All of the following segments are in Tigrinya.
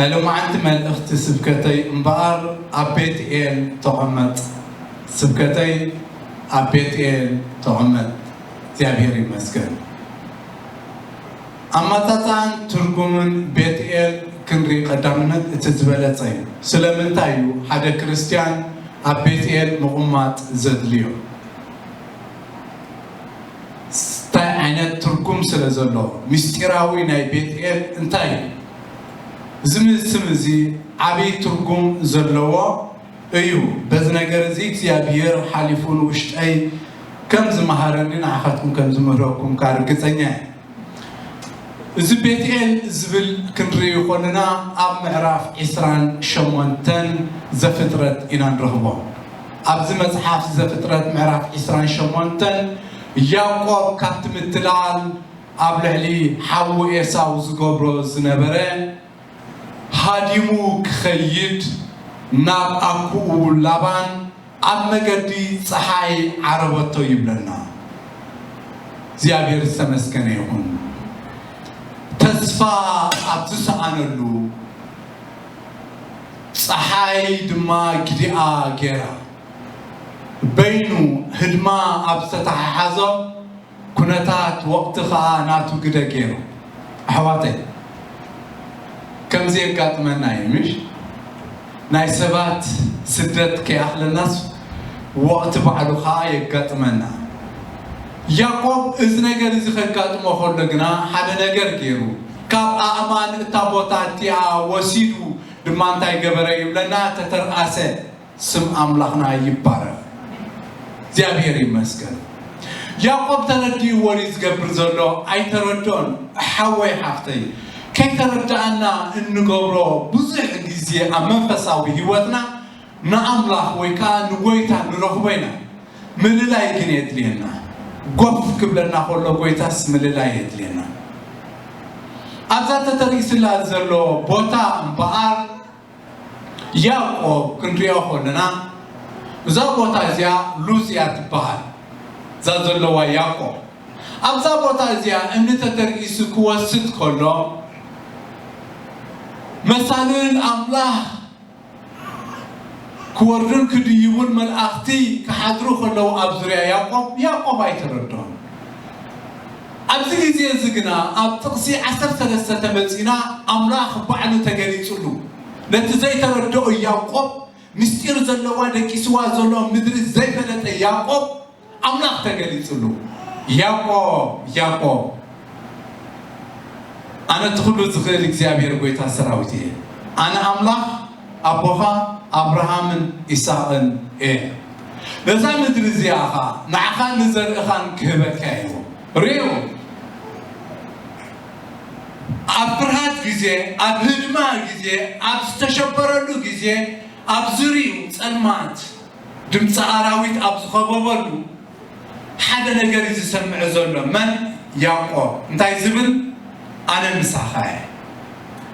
ናይ ሎማዓንቲ መልእኽቲ ስብከተይ እምበኣር ኣብ ቤትኤል ተቐመጥ፣ ስብከተይ ኣብ ቤትኤል ተቐመጥ። እግዚኣብሔር ይመስገን። ኣመጻጽኣን ትርጉምን ቤትኤል ክንርኢ ቀዳምነት እቲ ዝበለጸ እዩ። ስለምንታይ እዩ ሓደ ክርስትያን ኣብ ቤትኤል ምቕማጥ ዘድልዮ? እንታይ ዓይነት ትርጉም ስለ ዘለዎ? ምስጢራዊ ናይ ቤትኤል እንታይ እዩ? እዚ ስም እዚ ዓብዪ ትርጉም ዘለዎ እዩ። በዚ ነገር እዚ እግዚኣብሔር ሓሊፉ ንውሽጠይ ከም ዝመሃረኒ ንዓኻትኩም ከም ዝምህረኩም ከኣ ርግጸኛ እየ። እዚ ቤትኤል ዝብል ክንርኢ ከለና ኣብ ምዕራፍ ዒስራን ሸሞንተን ዘፍጥረት ኢና ንረኽቦ። ኣብዚ መጽሓፍ ዘፍጥረት ምዕራፍ ዒስራን ሸሞንተን ያዕቆብ ካብቲ ምትላል ኣብ ልዕሊ ሓዉ ኤሳው ዝገብሮ ዝነበረ ሃዲሙ ክኸይድ ናብ ኣኩኡ ላባን ኣብ መገዲ ጸሓይ ዓረበቶ ይብለና። እግዚኣብሔር ዝተመስገነ ይኹን። ተስፋ ኣብ ዝሰኣነሉ ጸሓይ ድማ ግዲኣ ገይራ በይኑ ህድማ ኣብ ዝተተሓሓዞ ኩነታት ወቕቲ ኸኣ ናቱ ግደ ገይሩ። ኣሕዋተይ፣ ከምዚ የጋጥመና እዩ ምሽ? ናይ ሰባት ስደት ከይኣኽለናስ ወቕቲ ባዕሉ ኸኣ የጋጥመና። ያዕቆብ እዚ ነገር እዚ ከጋጥሞ ከሎ ግና ሓደ ነገር ገይሩ፣ ካብ ኣእማን እታ ቦታ እቲኣ ወሲዱ ድማ እንታይ ገበረ ይብለና? ተተርኣሰ። ስም ኣምላኽና ይባረኽ። እግዚኣብሔር ይመስገን። ያዕቆብ ተረዲእዎ ድዩ ዝገብር ዘሎ? ኣይተረድኦን። ሓወይ ሓፍተይ፣ ከይተረዳእና እንገብሮ ብዙሕ ግዜ ኣብ መንፈሳዊ ህይወትና ንኣምላኽ ወይ ከዓ ንጎይታ ንረኽቦ ኢና። ምልላይ ግን የድልየና። ጎፍ ክብለና ከሎ ጎይታስ ምልላይ የድልየና። ኣብዛ ተተሪእስላ ዘሎ ቦታ እምበኣር ያዕቆብ ክንሪኦ ከለና እዛ ቦታ እዚኣ ሉዝ እያ ትበሃል። እዛ ዘለዋ ያዕቆብ ኣብዛ ቦታ እዚኣ እምኒ ተተርኢሱ ክወስድ ከሎ መሳልል ኣምላኽ ክወርዱን ክድይቡን መላእኽቲ ክሓድሩ ከለዉ ኣብ ዙርያ ያዕቆብ፣ ያዕቆብ ኣይተረድኦን። ኣብዚ ግዜ እዚ ግና ኣብ ጥቕሲ ዓሰርተ ሰለስተ ተመጺና ኣምላኽ ባዕሉ ተገሊጹሉ። ነቲ ዘይተረድኦ ያዕቆብ፣ ምስጢር ዘለዋ ደቂስዋ ዘሎ ምድሪ ዘይፈለጠ ያዕቆብ ኣምላኽ ተገሊጹሉ። ያዕቆብ፣ ያዕቆብ፣ ኣነ እቲ ኩሉ ዝኽእል እግዚኣብሔር ጎይታ ሰራዊት እየ። ኣነ ኣምላኽ ኣቦኻ ኣብርሃምን ይስሐቅን እየ። ነዛ ምድሪ እዚኣ ኸኣ ንዓኻን ንዘርእኻን ክህበካ እየ። ርእዩ፣ ኣብ ፍርሃት ግዜ፣ ኣብ ህድማ ግዜ፣ ኣብ ዝተሸበረሉ ግዜ፣ ኣብ ዙርይኡ ጸልማት፣ ድምፂ ኣራዊት ኣብ ዝኸበበሉ ሓደ ነገር እዩ ዝሰምዕ ዘሎ። መን? ያዕቆብ። እንታይ ዝብል? ኣነ ምሳኻ እየ።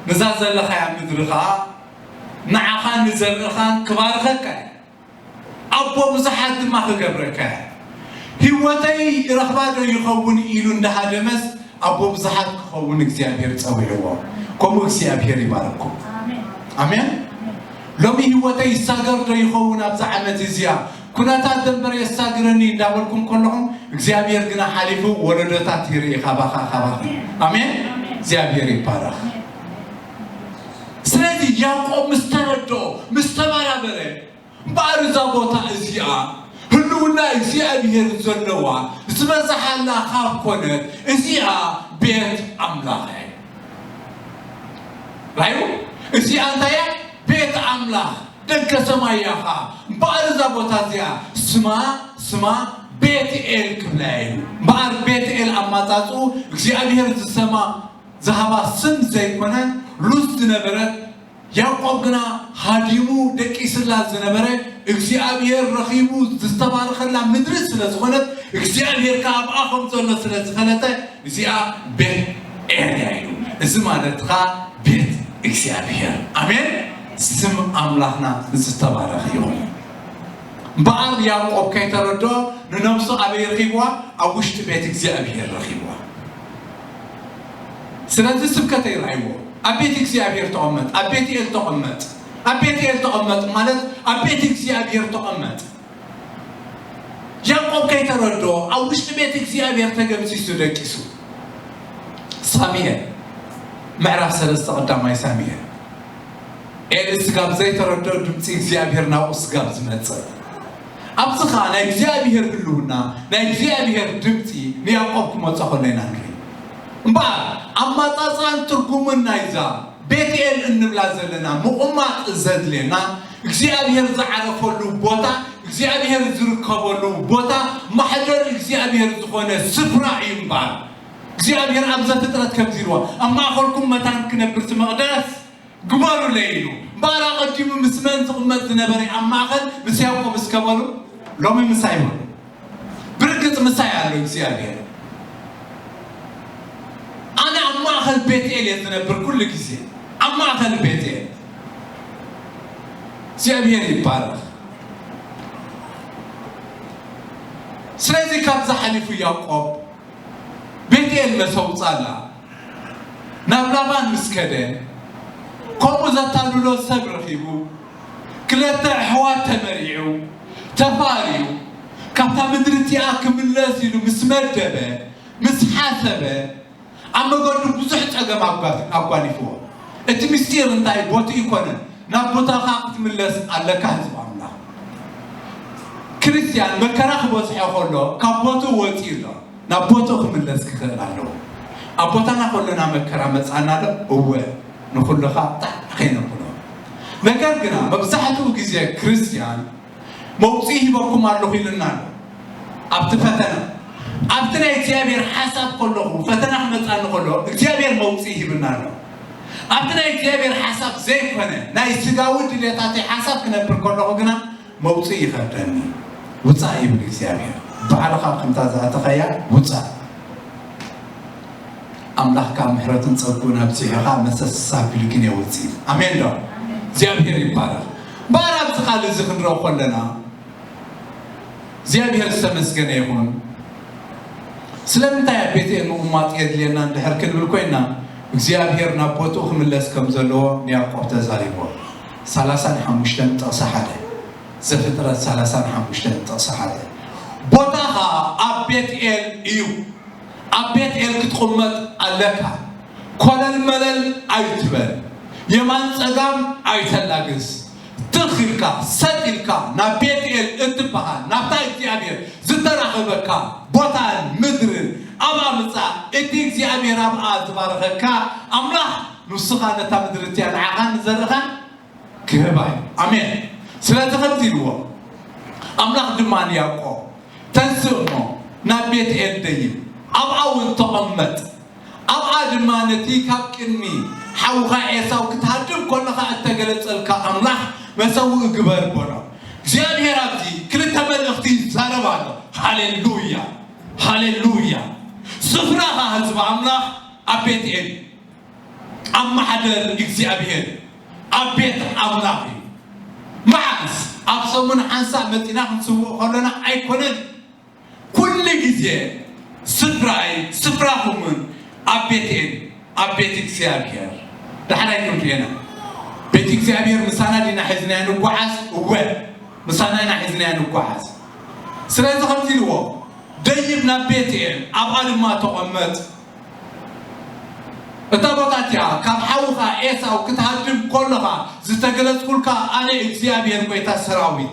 ነዛ ዘለኻያ ምድሪ ኸዓ ንዓኻን ንዘርእኻን ክባርኸካ እየ። ኣቦ ብዙሓት ድማ ክገብረካ እየ። ህይወተይ ረኽባ ዶ ይኸውን ኢሉ እንዳሃደመስ ኣቦ ብዙሓት ክኸውን እግዚኣብሔር ጸዊዕዎ። ከምኡ እግዚኣብሔር ይባርኩም። ኣሜን። ኣሜን። ኣሜን። ሎሚ ህይወተይ ይሳገር ዶ ይኸውን ኣብዛ ዓመት እዚኣ? ኩነታት ደንበር የሳግረኒ እንዳበልኩም ከለኹም እግዚኣብሔር ግና ሓሊፉ ወለዶታት ይርኢ ካባኻ ካባኺ። ኣሜን። ኣሜን። እግዚኣብሔር ይባረኽ። ኣሜን። ስለዚ ያዕቆብ ምስ ተረድኦ፣ ምስ ተባራበረ፣ እምበኣር እዛ ቦታ እዚኣ ህልውና እግዚኣብሔር ዘለዋ ዝበዝሓላ ካብ ኮነት፣ እዚኣ ቤት ኣምላኽ እያ። ራዩ እዚኣ እንታይ እያ? ቤት ኣምላኽ፣ ደገ ሰማይ እያ ኸዓ። እምበኣር እዛ ቦታ እዚኣ ስማ፣ ስማ ቤትኤል ክብላ እያ ኢሉ። እምበኣር ቤትኤል ኣማጻጽኡ እግዚኣብሔር ዝሰማ ዝሃባ ስም ዘይኮነ፣ ሉዝ ዝነበረት፣ ያዕቆብ ግና ሃዲሙ ደቂስላ ዝነበረ እግዚኣብሔር ረኺቡ ዝተባረኸላ ምድሪ ስለ ዝኾነት፣ እግዚኣብሔር ከኣ ኣብኣ ከም ዘሎ ስለ ዝፈለጠ፣ እዚኣ ቤት ኤል እያ ኢሉ። እዚ ማለት ኸኣ ቤት እግዚኣብሔር። ኣሜን። ስም ኣምላኽና ዝተባረኸ ይኹን። እምበኣር ያዕቆብ ከይተረድኦ ንነብሱ ኣበይ ረኺብዋ? ኣብ ውሽጢ ቤት እግዚኣብሔር ረኺብዋ። ስለዚ ስብከተይ ርኣይዎ። ኣብ ቤት እግዚኣብሔር ተቐመጥ፣ ኣብ ቤት ኤል ተቐመጥ። ኣብ ቤት ኤል ተቐመጥ ማለት ኣብ ቤት እግዚኣብሔር ተቐመጥ። ያዕቆብ ከይተረድኦ ኣብ ውሽጢ ቤት እግዚኣብሔር ተገምሲሱ ደቂሱ። ሳሙኤል ምዕራፍ ሰለስተ ቀዳማይ ሳሙኤል። ኤሊ ስጋብ ዘይተረድኦ ድምፂ እግዚኣብሔር ናብኡ ስጋብ ዝመፅእ። ኣብዚ ኸዓ ናይ እግዚኣብሔር ህልውና፣ ናይ እግዚኣብሔር ድምፂ ንያዕቆብ ክመፆ ከሎ ኢና ንርኢ። እምበኣር ኣማፃፅኣን ትርጉምን ናይዛ ቤትኤል እንብላ ዘለና ምቑማጥ ዘድልየና እግዚኣብሔር ዝዓረፈሉ ቦታ፣ እግዚኣብሔር ዝርከበሉ ቦታ፣ ማሕደር እግዚኣብሔር ዝኾነ ስፍራ እዩ። እምበኣር እግዚኣብሔር ኣብ ዘፍጥረት ከምዚ ኢልዎ፣ ኣብ ማእኸልኩም መታን ክነብር እቲ መቕደስ ግበሩለይ ኢሉ። እምበኣር ኣቐዲሙ ምስ መን ዝቕመጥ ዝነበረ ኣብ ማእኸል? ምስ ያዕቆብ እስከ በሉ። ሎሚ ምሳይ በሉ። ብርግጽ ምሳይ ኣሎ እግዚኣብሔር። ኣነ ኣብ ማእኸል ቤትኤል እየ ዝነብር ኩሉ ግዜ። ኣብ ማእኸል ቤትኤል። እግዚኣብሔር ይባረኽ። ስለዚ ካብዚ ሓሊፉ ያዕቆብ ቤትኤል መሰውጻ ኣላ። ናብ ላባን ምስ ከደ፣ ከምኡ ዘታልሎ ሰብ ረኺቡ፣ ክልተ ኣሕዋት ተመሪዑ፣ ተፋርዩ፣ ካብታ ምድሪ እቲኣ ክምለስ ኢሉ ምስ መደበ፣ ምስ ሓሰበ፣ ኣብ መገዱ ብዙሕ ጸገም ኣጓ-፣ ኣጓኒፍዎ። እቲ ምስጢር እንታይ? ቦትኡ ኣይኮነን። ናብ ቦታኻ ክትምለስ ኣለካ ህዝቢ ኣምላኽ። ክርስትያን መከራ ክበዝሖ ከሎ ካብ ቦትኡ ወጺኡ ኣሎ። ናብ ቦትኡ ክምለስ ክኽእል ኣለዎ። ኣብ ቦታና ከሎና መከራ መጻና ዶ? እወ፣ ንኹሉ ኸኣ ጣዕ ከይነብሎ። ነገር ግና መብዛሕትኡ ግዜ ክርስትያን መውጽኢ ሂበኩም ኣለኹ ኢሉና ኣሎ። ኣብቲ ፈተና፣ ኣብቲ ናይ እግዚኣብሔር ሓሳብ ከለኹ፣ ፈተና ክመጻኒ ከሎ እግዚኣብሔር መውጽኢ ሂብና ኣሎ። ኣብቲ ናይ እግዚኣብሔር ሓሳብ ዘይኮነ ናይ ስጋዊ ድሌታተይ ሓሳብ ክነብር ከለኹ ግና መውጽኢ ይኸብደኒ። ውጻእ ይብል እግዚኣብሔር። ባዕልኻ ከምታ ዝኣተኻያ ውጻእ። ኣምላኽ ካብ ምሕረቱን ጸግኡን ኣብዚሑ ኸኣ መሰስ ኣቢሉ ግን የውጽእ። ኣሜን ዶ? እግዚኣብሔር ይባረኽ። እምበኣር ኣብዚ ቃል እዚ ክንረኦ ከለና እግዚኣብሔር ዝተመስገነ ይኹን። ስለምንታይ ኣብ ቤትኤል ምቕማጥ የድልየና እንድሕር ክንብል ኮይና፣ እግዚኣብሔር ናብ ቦትኡ ክምለስ ከም ዘለዎ ንያዕቆብ ተዛሪቦ። ሰላሳን ሓሙሽተን ጥቕሲ ሓደ። ዘፍጥረት ሰላሳን ሓሙሽተን ጥቕሲ ሓደ። ቦታኻ ኣብ ቤትኤል እዩ። ኣብ ቤትኤል ክትቕመጥ ኣለካ። ኮለል መለል ኣይትበል። የማን ጸጋም ኣይተላግስ። ትኽ ኢልካ፣ ሰጥ ኢልካ ናብ ቤትኤል እትበሃል፣ ናብታ እግዚኣብሔር ዝተራኸበካ ቦታን ምድርን ኣብኣ ምጻእ። እቲ እግዚኣብሔር ኣብኣ ዝባረኸካ ኣምላኽ ንስኻ ነታ ምድሪ እቲኣ ንዓኻን ንዘርእኻን ክህባ እዩ። ኣሜን። ስለዚ ከምዚ ኢልዎ፣ ኣምላኽ ድማ ንያዕቆብ፣ "ተንስእ እሞ ናብ ቤትኤል ደይብ፣ ኣብኣ እውን ተቐመጥ፣ ኣብኣ ድማ ነቲ ካብ ቅድሚ ሓውኻ ኤሳው ክትሃድም ከለኻ እተገለጸልካ ኣምላኽ መሰውኢ ግበር" በሎ። እግዚኣብሔር ኣብዚ ክልተ መልእኽቲ ይዛረብ ኣሎ። ሃሌሉያ፣ ሃሌሉያ። ስፍራኻ ህዝቢ ኣምላኽ ኣብ ቤትኤል፣ ኣብ ማሕደር እግዚኣብሔር፣ ኣብ ቤት ኣምላኽ እዩ። መዓስ? ኣብ ሰሙን ሓንሳእ መጺና ክንስውእ ከሎና ኣይኮነን። ኩሉ ግዜ ስፍራይ፣ ስፍራኹምን ኣብ ቤትኤል፣ ኣብ ቤት እግዚኣብሔር። ዳሕራይ ክንርእየና። ቤት እግዚኣብሔር ምሳና ዲና ሒዝናዮ ንጓዓዝ? እወ፣ ምሳና ኢና ሒዝናዮ ንጓዓዝ። ስለዚ ከምዚ ኢልዎ፣ "ደይብ ናብ ቤትኤል፣ ኣብኣ ድማ ተቐመጥ። እታ ቦታ እቲኣ ካብ ሓውኻ ኤሳው ክትሃድም ከለኻ ዝተገለጽኩልካ ኣነ እግዚኣብሔር ጐይታ ሰራዊት፣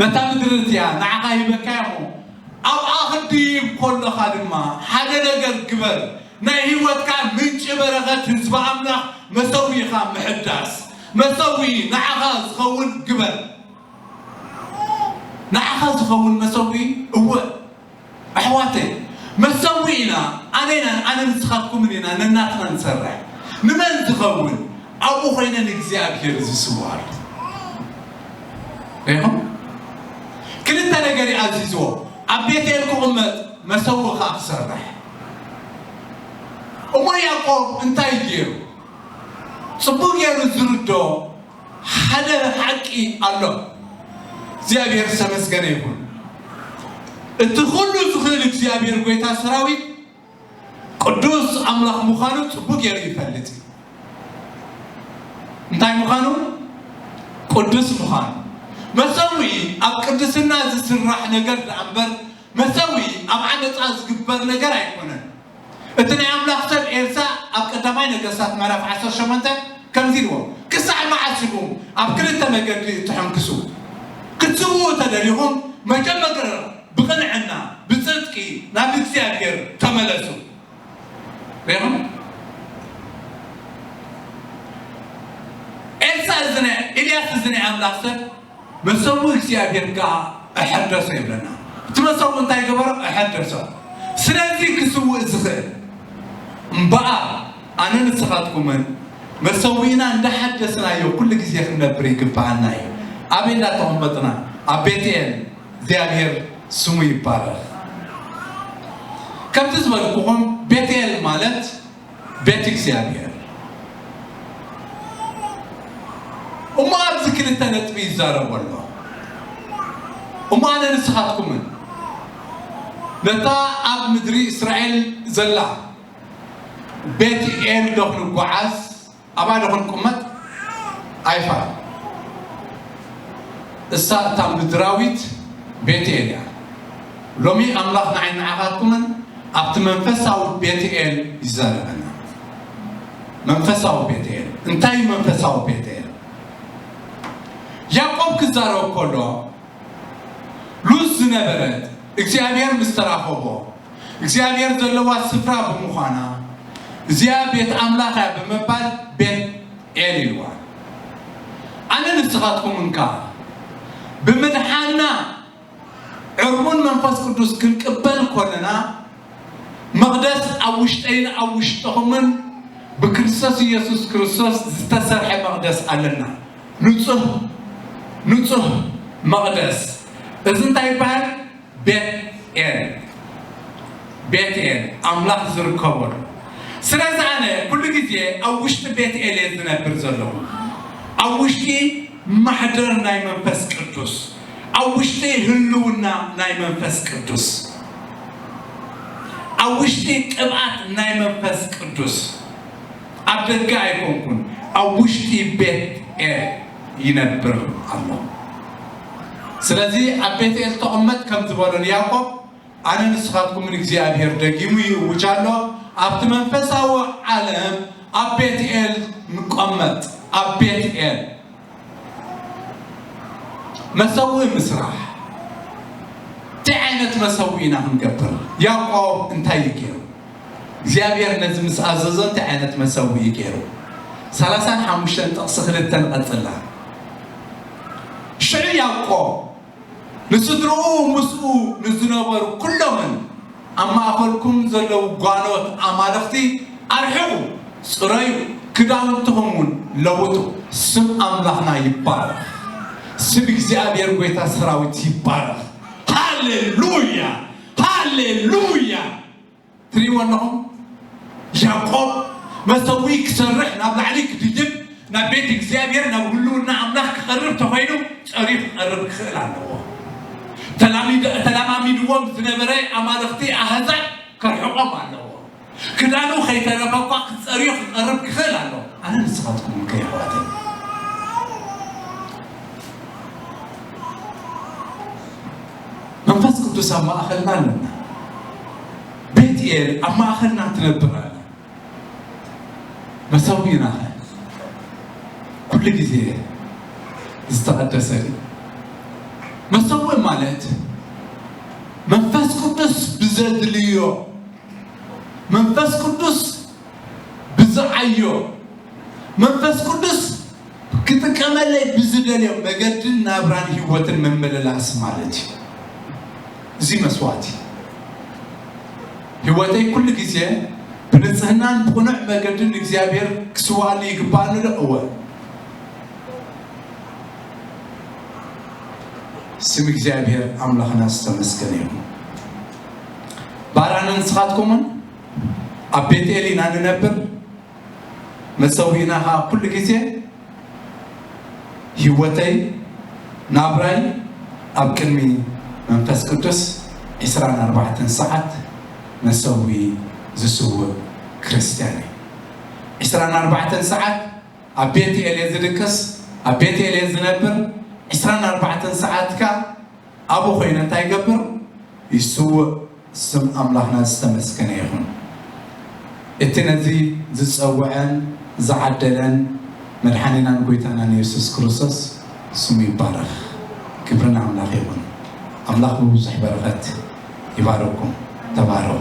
ነታ ምድሪ እቲኣ ንዓኻ ሂበካ'የ እሞ፣ ኣብኣ ክትድይብ ከለኻ ድማ ሓደ ነገር ግበር፣ ናይ ህይወትካ ምንጪ በረኸት ህዝቢ ኣምላኽ መሰዊእኻ ምሕዳስ፣ መሰዊኢ ንዓኻ ዝኸውን ግበር። ንዓኻ ዝኸውን መሰዊኢ፣ እወ፣ ኣሕዋተይ፣ መሰዊእና ኣነና፣ ኣነ ንስኻትኩምን ኢና ነናትና ንሰርሕ። ንመን ዝኸውን? ኣብኡ ኮይነ ንእግዚኣብሔር ዝስዋሉ። ርኢኹም? ክልተ ነገር እዩ ኣዚዝዎ። ኣብ ቤቴል ክቕመጥ፣ መሰውእ ኸኣ ክሰርሕ። እሞ ያዕቆብ እንታይ ገይሩ? ጽቡቕ ገይሩ ዝርድኦ ሓደ ሓቂ ኣሎ። እግዚኣብሔር ዝተመስገነ ይኹን። እቲ ኩሉ ዝኽእል እግዚኣብሔር ጐይታ ሰራዊት ቅዱስ ኣምላኽ ምዃኑ ጽቡቕ ገይሩ ይፈልጥ እዩ። እንታይ ምዃኑ? ቅዱስ ምዃኑ። መሰዊ ኣብ ቅድስና ዝስራሕ ነገር ደኣ እምበር፣ መሰዊ ኣብ ዓመፃ ዝግበር ነገር ኣይኮነን። እቲ ናይ ኣምላኽ ሰብ ኤልሳ ኣብ ቀዳማይ ነገስታት ምዕራፍ ዓሰርተ ሸሞንተ ከምዚ ኢልዎ፣ ክሳዕ መዓስ ኢኹም ኣብ ክልተ መገዲ እትሕንክሱ? ክትስውኡ ተደሊኹም መጀመርያ ብቕንዕና ብጽድቂ ናብ እግዚኣብሔር ተመለሱ። ሪኹም? ኤልሳ እዚ ናይ፣ ኤልያስ እዚ ናይ ኣምላኽ ሰብ መሰዊ እግዚኣብሔር ከኣ እሐደሶ ይብለና። እቲ መሰዊ እንታይ ገበሮ? እሐደሶ። ስለዚ ክስውእ ዝኽእል እምበኣር ኣነ ንስኻትኩምን መሰዊእና እንዳሐደስናዮ ኩሉ ግዜ ክንነብር ይግብኣና እዩ። ኣበይ እንዳተቐመጥና? ኣብ ቤትኤል። እግዚኣብሔር ስሙ ይባረኽ። ከምቲ ዝበልኩኹም ቤትኤል ማለት ቤት እግዚኣብሔር። እሞ ኣብዚ ክልተ ነጥቢ ይዛረብ ኣሎ። እሞ ኣነ ንስኻትኩምን ነታ ኣብ ምድሪ እስራኤል ዘላ ቤትኤል ዶ ክንጓዓዝ ኣብኣ ዶ ክንቅመጥ ኣይፋል። እሳ እታ ምድራዊት ቤትኤል እያ። ሎሚ ኣምላኽ ንዓይ ንዓኻትኩምን ኣብቲ መንፈሳዊ ቤትኤል ይዛረበና። መንፈሳዊ ቤትኤል እንታይ እዩ? መንፈሳዊ ቤትኤል ያዕቆብ ክዛረብ ከሎ ሉዝ ዝነበረት እግዚኣብሔር ምስ ተራኸቦ እግዚኣብሔር ዘለዋ ስፍራ ብምዃና እዚኣ ቤት ኣምላኽ እያ ብምባል ቤት ኤል ኢልዋ። ኣነ ንስኻትኩም እንካ ብምድሓና ዕርሙን መንፈስ ቅዱስ ክንቅበል ኮንና መቕደስ ኣብ ውሽጠይን ኣብ ውሽጥኹምን ብክርስቶስ ኢየሱስ ክርስቶስ ዝተሰርሐ መቕደስ ኣለና። ንጹህ ንጹህ መቕደስ። እዚ እንታይ ይበሃል? ቤት ኤል። ቤት ኤል ኣምላኽ ዝርከበሉ። ስለዚ ኣነ ኩሉ ግዜ ኣብ ውሽጢ ቤት ኤል እየ ዝነብር ዘለኹ። ኣብ ውሽጢ ማሕደር ናይ መንፈስ ቅዱስ፣ ኣብ ውሽጢ ህልውና ናይ መንፈስ ቅዱስ፣ ኣብ ውሽጢ ቅብኣት ናይ መንፈስ ቅዱስ። ኣብ ደገ ኣይኮንኩን፣ ኣብ ውሽጢ ቤት ኤል ይነብር ኣሎ። ስለዚ ኣብ ቤት ኤል ተቐመጥ ከም ዝበሎ ንያዕቆብ ኣነ ንስኻትኩምን እግዚኣብሔር ደጊሙ ይእውጅ ኣሎ። ኣብቲ መንፈሳዊ ዓለም ኣብ ቤት ኤል ንቀመጥ። ኣብ ቤት ኤል መሰውኢ ምስራሕ። እንታይ ዓይነት መሰውኢ ኢና ክንገብር? ያዕቆብ እንታይ እዩ ገይሩ? እግዚኣብሔር ነዚ ምስ ኣዘዞ እንታይ ዓይነት መሰውኢ ገይሩ? ሰላሳን ሓሙሽተን ጥቕሲ ክልተ ንቐጽላ። ሽዑ ያዕቆብ ንስድርኡ ምስኡ ንዝነበሩ ኩሎምን ኣብ ማእኸልኩም ዘለዉ ጓኖት ኣማልኽቲ ኣርሕቑ፣ ጽረዩ፣ ክዳውንትኹም እውን ለውጡ። ስም ኣምላኽና ይባረኽ። ስም እግዚኣብሔር ጐይታ ሰራዊት ይባረኽ። ሃሌሉያ! ሃሌሉያ! ትሪእዎ ኣለኹም? ያዕቆብ መሰውኢ ክሰርሕ ናብ ላዕሊ ክድይብ ናብ ቤት እግዚኣብሔር ናብ ህልውና ኣምላኽ ክቐርብ ተኾይኑ ጸርዩ ክቐርብ ክኽእል ኣለዎ። ተላሚድ- ተለማሚድዎም ዝነበረ ኣማልኽቲ ኣህዛብ ከርሕቖም ኣለዎ። ክዳኑ ከይተረፈ እኳ ክጸርዩ ክቐርብ ክኽእል ኣለዎ። ኣነ ንስኻትኩም ከይሕዋተይ መንፈስ ቅዱስ ኣብ ማእኸልና ኣለና። ቤት ኤል ኣብ ማእኸልና ትነብር ኣላ። መሰዊእና ኸ ኩሉ ግዜ ዝተቐደሰ እዩ። መሰዊእ ማለት መንፈስ ቅዱስ ብዘድልዮ መንፈስ ቅዱስ ብዝዓዮ መንፈስ ቅዱስ ክጥቀመለይ ብዝደልዮ መገድን ናብራን ህይወትን ምምልላስ ማለት እዩ። እዚ መስዋዕቲ ህይወተይ ኩሉ ግዜ ብንጽህናን ብቕኑዕ መገድን እግዚኣብሔር ክስዋኣሉ ይግባኣኒ ዶ? እወ። ስም እግዚኣብሔር ኣምላኽና ዝተመስገነ ይኹን። ባራንን ንስኻትኩምን ኣብ ቤት ኤል ኢና ንነብር። መሰዊእና ኸዓ ኩሉ ግዜ ህይወተይ ናብራይ ኣብ ቅድሚ መንፈስ ቅዱስ ዕስራን ኣርባዕተን ሰዓት መሰዊ ዝስውእ ክርስትያን እዩ። ዕስራን ኣርባዕተን ሰዓት ኣብ ቤት ኤል እየ ዝድቅስ፣ ኣብ ቤት ኤል እየ ዝነብር። ዕስራን ኣርባዕተን ሰዓት ከኣ ኣብኡ ኮይነ እንታይ ይገብር? ይስውእ። ስም ኣምላኽና ዝተመስገነ ይኹን። እቲ ነዚ ዝጸውዐን ዝዓደለን መድሓኒናን ጎይታናን የሱስ ክርስቶስ ስሙ ይባረኽ። ክብሪ ንኣምላኽ ይኹን። ኣምላኽ ብብዙሕ በረኸት ይባርኩም። ተባረኹ።